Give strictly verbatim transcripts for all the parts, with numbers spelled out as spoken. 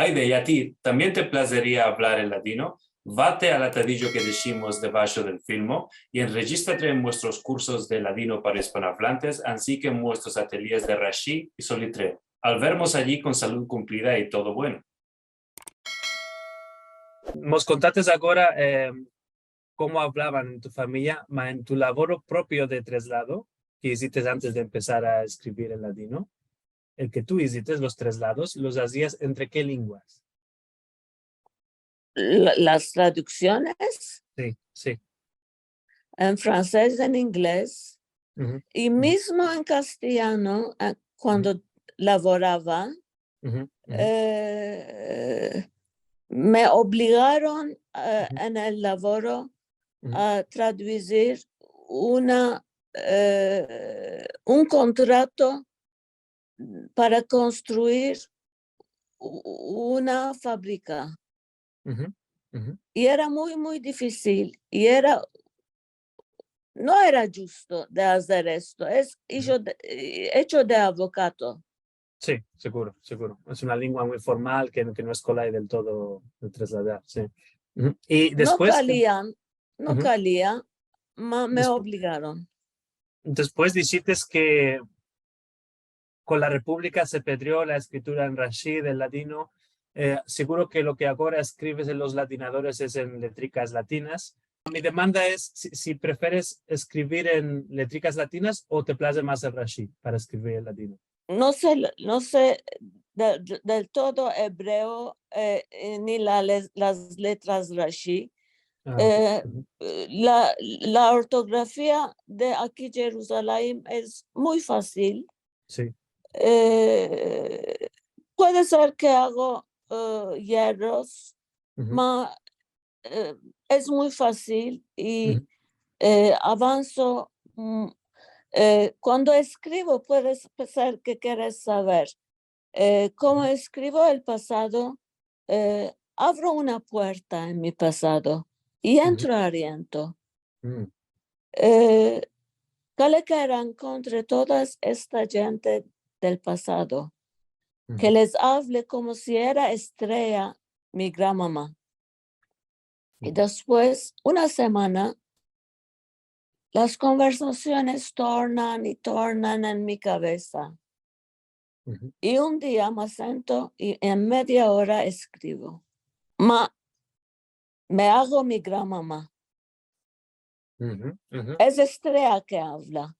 Ayde, i a ti tambien te plazeria avlar el ladino? Vate al atadijo ke deshimos debasho del filmo i enrejistrate en muestros kursos de ladino para ispanoavlantes, ansi ke en muestros atelyes de Rashi i Solitreo. Al vermos ayi kon salud kumplida i todo bueno. Mos kontates agora, eh, komo avlavan en tu famiya, ma en tu lavoro propio de traslado, ke izites antes de empesar a eskrivir en ladino, el ke tu izites los traslados, los azias entre ke linguas? La-, las traduksiones. Si, si. En fransez, en inglez, i mizmo en kastelyano, eh, kuando lavorava, eh, me obligaron, eh, en el lavoro a tradusir una, eh, un kontrato para konstruir u-, una fabrika. I era muy, muy difisil. I era, no era djusto de azer esto. Es echo de, eh, echo de avokado. Si, seguro, seguro. Es una lingua muy formal ke, ke no es kolay del todo de trasladar, si. I despues, no kalia, no kalia, ma me obligaron. Despues dishites ke kon la Republika se pedrio la eskritura en Rashi del ladino. Eh, seguro ke lo ke agora eskrives en los ladinadores es en letrikas latinas. Mi demanda es si, si preferes eskrivir en letrikas latinas o te plaze mas el Rashi para eskrivir el ladino. No se, no se de-, de-, del todo ebreo, eh, eh, ni la le-, las letras Rashi. Eh, la, la ortografia de aki Yerushalayim es muy fasil. Si. Eh, puede ser ke ago, eh, yerros, ma, eh, es muy fasil i, eh, avanso, mm, eh, kuando eskrivo, puede ser ke keres saver, eh, komo eskrivo el pasado, eh, avro una puerta en mi pasado i entro ariento. Eh, kale ke eran kontra todas esta djente del pasado, ke les avle komo si era estreya mi granmama. I despues, una semana, las konversasiones tornan i tornan en mi kavesa. I un dia me sento i en media ora eskrivo. Ma, me ago mi granmama. Es estreya ke avla,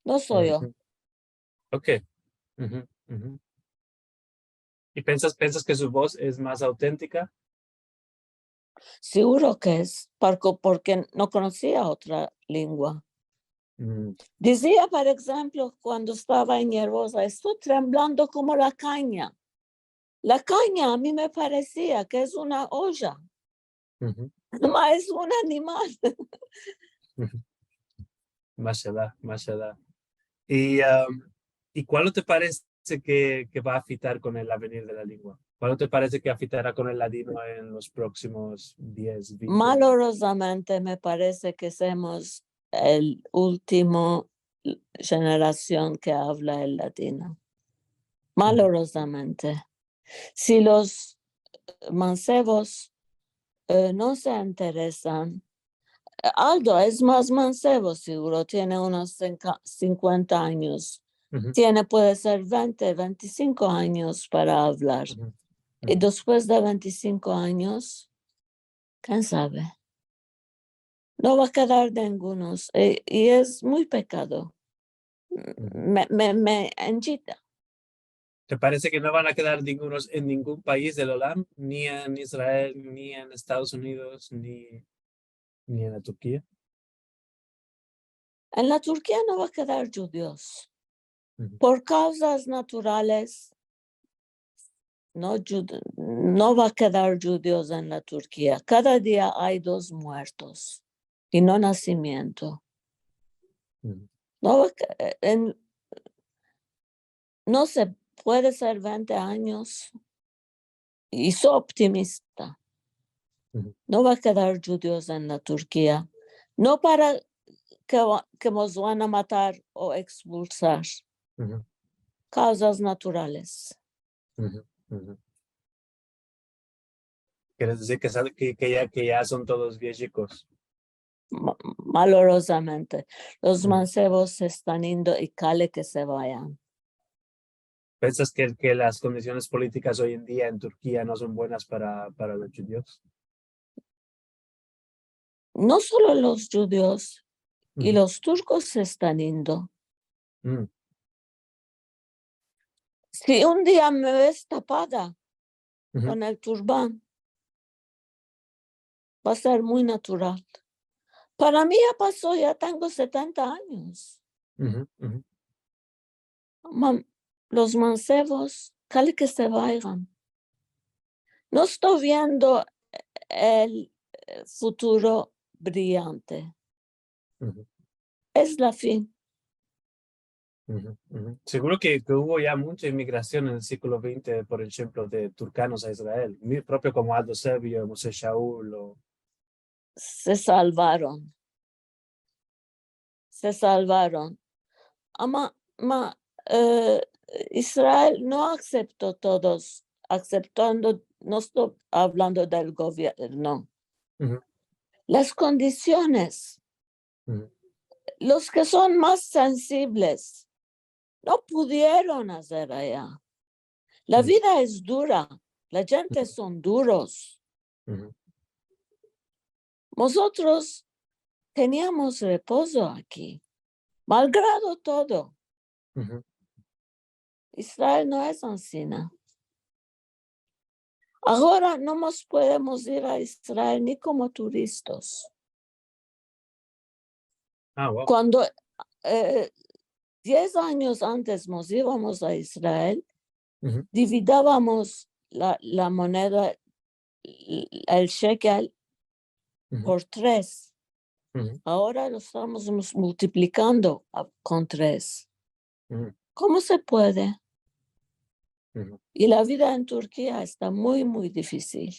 no so yo. Ok. I pensas, pensas ke su voz es mas autentika? Seguro ke es, porko-, porke no konosia otra lingua. Dizia, por enshemplo, kuando estava en Yerboza, "Esto tremblando komo la kanya." La kanya a mi me paresia ke es una oja. Ma es un animal. Mashallah, mashallah. I, am, i kualo te parese ke, ke va a afitar kon el avenir de la lingua? Kualo te parese ke afitara kon el ladino en los proksimos diez, vente anyos? Malorozamente me parese ke semos el ultimo jenerasion ke avla el ladino. Malorozamente. Si los mansevos, eh, no se interesan, eh, Aldo es mas mansevo, seguro, tiene unos cinka-, sinkuenta anyos. Tiene, puede ser, vente, vente i sinko anyos para avlar. I despues de vente i sinko anyos, ken save? No va a kedar ningunos, eh, i es muy pekado. Me, me, me enjita. Te parese ke no van a kedar ningunos en ningun pais del olam, ni en Israel, ni en Estados Unidos, ni, ni en la Turkia? En la Turkia no va a kedar djudios. Por kauzas naturales, no dju-, no va a kedar djudios en la Turkia. Kada dia ay dos muertos i no nasimiento. No va a ke-, en, no se puede ser vente anyos i so optimista. No va a kedar djudios en la Turkia. No para ke va, ke mos van a matar o ekspulsar. Kauzas naturales. Kere dizir ke, ke ya, ke ya son todos viejikos? Ma-, malorozamente. Los mansevos se estan indo i kale ke se vayan. Pensas ke, ke las kondisiones politikas oy en dia en Turkia no son buenas para, para los djudios? No solo los djudios, i los turkos se estan indo. Si un dia me ves tapada kon el turban, va a ser muy natural. Para mi ya paso, ya tengo setenta anyos. Los mansevos, kale ke se vayan. No esto viendo el, eh, futuro briyante. Es la fin. Seguro ke, ke uvo ya muncha imigrasion en el siglo vente, por enshemplo, de turkanos a Israel, mi-, propio komo Aldo Sevi o Moshe Shaul o... Se salvaron. Se salvaron. Ama, ma, eh, Israel no asepto todos, aseptando, no esto avlando del govierno. Las kondisiones. Los ke son mas sensibles no pudieron azer aya. La vida es dura, la djente son duros. Mozotros teniamos repozo aki, malgrado todo. Israel no es ansina. Agora no mos podemos ir a Israel ni komo turistas. Kuando, eh, diez anyos antes mos ivamos a Israel, dividavamos la, la moneda, el shekel, por tres. Agora lo estamos mus-, multiplikando a, kon tres. Komo se puede? I la vida en Turkia esta muy, muy difisil.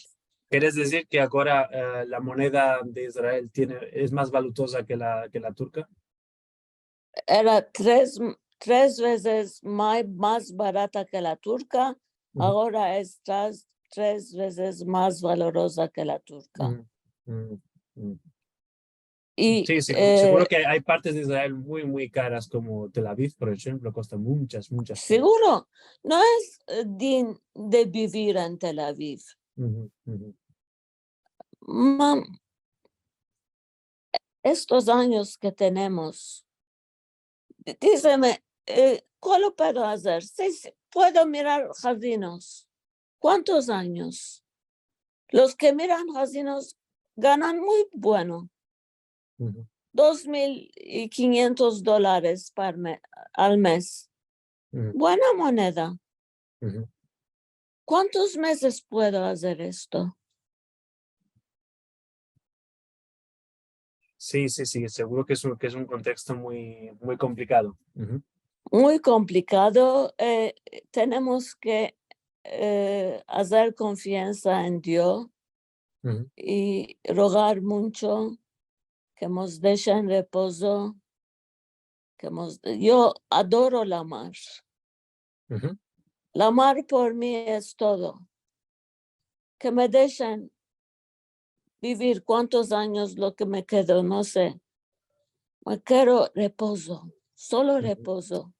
Keres dizir ke agora, eh, la moneda de Israel tiene, es mas valutoza ke la, ke la turka? Era tres, tres vezes mai-, mas barata ke la turka, agora esta tres vezes mas valoroza ke la turka. I, si, si, eh, seguro ke ay partes de Israel muy, muy karas, komo Tel Aviv, por enshemplo, kosta munchas, munchas karas. Seguro. No es, eh, din de bivir en Tel Aviv. Ma, estos anyos ke tenemos, di-, dizeme, eh, kualo puedo azer? Si, si, puedo mirar hazinos. Kuantos anyos? Los ke miran hazinos ganan muy bueno. Dos mil i kinyentos dolares par me-, al mes. Buena moneda. Kuantos mezes puedo azer esto? Si, si, si, seguro ke es un, ke es un konteksto muy, muy komplikado. Muy komplikado. Eh, tenemos ke, eh, azer konfiansa en Dio i rogar muncho ke mos deshen repozo, ke mos, yo adoro la mar. La mar por mi es todo. Ke me deshen bivir kuantos anyos lo ke me kedo, no se. Me kero repozo, solo repozo.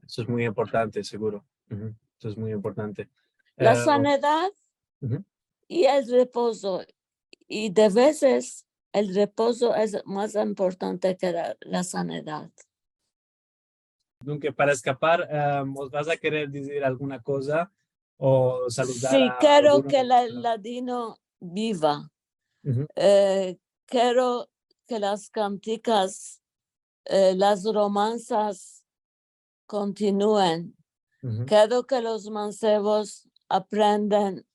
Esto es muy importante, seguro. Esto es muy importante. La sanedad i el repozo. I de vezes el repozo es mas importante ke la, la sanedad. Nunka para eskapar, eh, mos vas a kerer dizir alguna koza o saludar a alguna persona? Si, kero ke la, el ladino biva. Eh, kero ke las kantikas, eh, las romansas kontinuen. Kero ke los mansevos aprenden,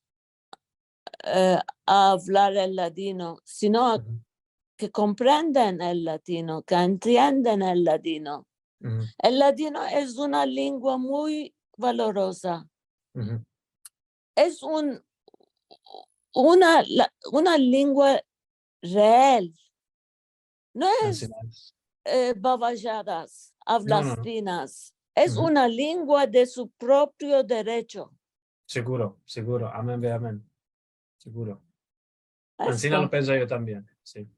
eh, a avlar el ladino, sino a ke komprenden el ladino, ke entienden el ladino. El ladino es una lengua muy valoroza. es un, una, la- una lingua real. No es Asi es. eh, bavajadas, avlastinas. Es Uhu. Una lingua de su proprio derecho. Siguro, siguro. Amen ve amen. Siguro. Ansina Esto. Lo penso yo tambien. Si.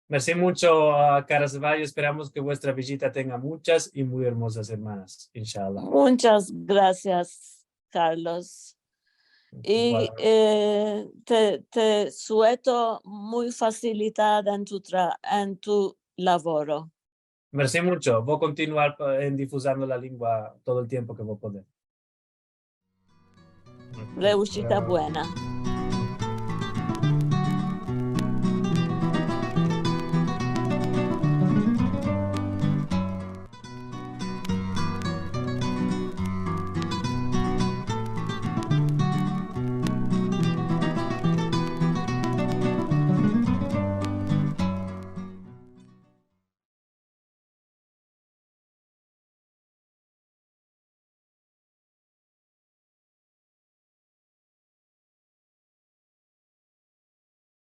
Mersi muncho, a Carasvayo. Esperamos ke vuestra vijita tenga munchas i muy ermozas ermanas, inshallah. Munchas grasias, Carlos. I Igual. eh, te, te sueto muy fasilidad en tu, tra- en tu lavoro. Mersi muncho. Vo a kontinuar pa- en difuzando la lingua todo el tiempo ke vo a poder. Reushita buena.